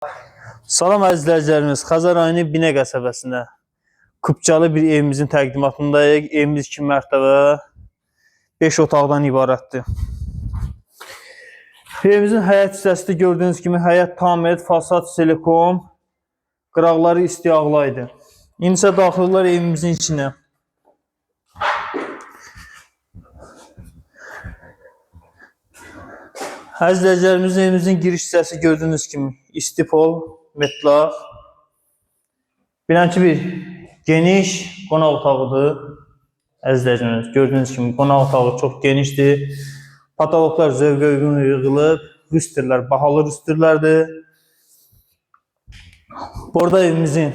Salam əziz izləyicilərimiz, Xəzər rayonu Binə qəsəbəsində Kupçalı bir evimizin təqdimatındayıq. Evimiz 2 mərtəbə, 5 otaqdan ibarətdir. Evimizin həyət hissəsində gördüyünüz kimi həyət tam et, fasad silikon, qıraqları isti ağlaydı. İndi isə daxil olurlar evimizin içinə. Əziz izləyicilərimiz, evimizin giriş hissəsi gördüyünüz kimi istipol, metlaq. Bilən ki, bir geniş qonaq otağıdır. Əziz izləyicilərimiz, gördüyünüz kimi qonaq otağı çox genişdir. Patologlar zövqə uyğun yığılıb, rüstürlər bahalı rüstürlərdir. Burada evimizin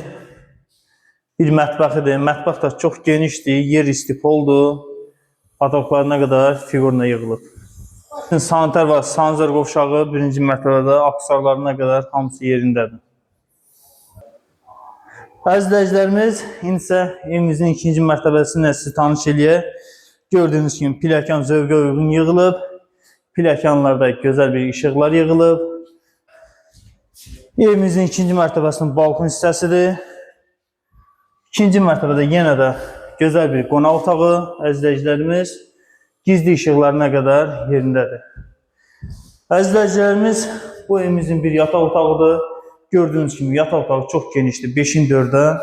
bir mətbəxidir. Mətbəx də çox genişdir, yer istipoldur. Patologlarına qədər fiqurla yığılıb. Sanitar var, sanitar qovşağı birinci mərtəbədə aksarlarına qədər hamısı yerindədir. Əziz izləyicilərimiz, indi isə evimizin ikinci mərtəbəsini sizi tanış eləyək. Gördüyünüz kimi pilləkən zövqə uyğun yığılıb. Pilləkənlərdə gözəl bir işıqlar yığılıb. Evimizin ikinci mərtəbəsinin balkon hissəsidir. İkinci mərtəbədə yenə də gözəl bir qonaq otağı, əziz izləyicilərimiz, gizli işıqlarına qədər yerindədir. Əziz izləyicilərimiz, bu evimizin bir yataq otağıdır. Gördüyünüz kimi yataq otağı çox genişdir, 5-in 4-ə.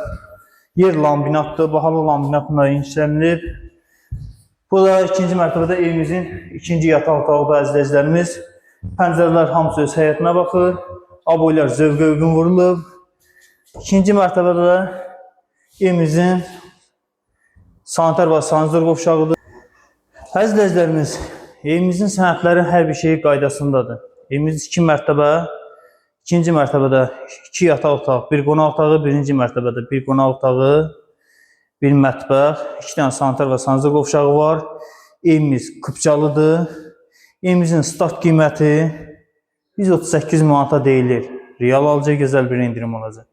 Yer laminatdır, bahalı laminatla işlənilib. Bu da ikinci mərtəbədə evimizin ikinci yataq otağıdır əziz izləyicilərimiz. Pəncərələr hamısı öz həyətinə baxır. Aboylar zövqə uyğun vurulub. İkinci mərtəbədə də evimizin sanitar və sanitar qovşağıdır. Əziz izləyicilərimiz, evimizin sənədləri hər bir şeyi qaydasındadır. Evimiz iki mərtəbə, ikinci mərtəbədə iki yataq otağı, bir qonaq otağı, birinci mərtəbədə bir qonaq otağı, bir mətbəx, iki dənə sanitar və sanitar qovşağı var. Evimiz kupçalıdır. Evimizin start qiyməti 138 manata deyilir. Real alıcıya gözəl bir endirim olacaq.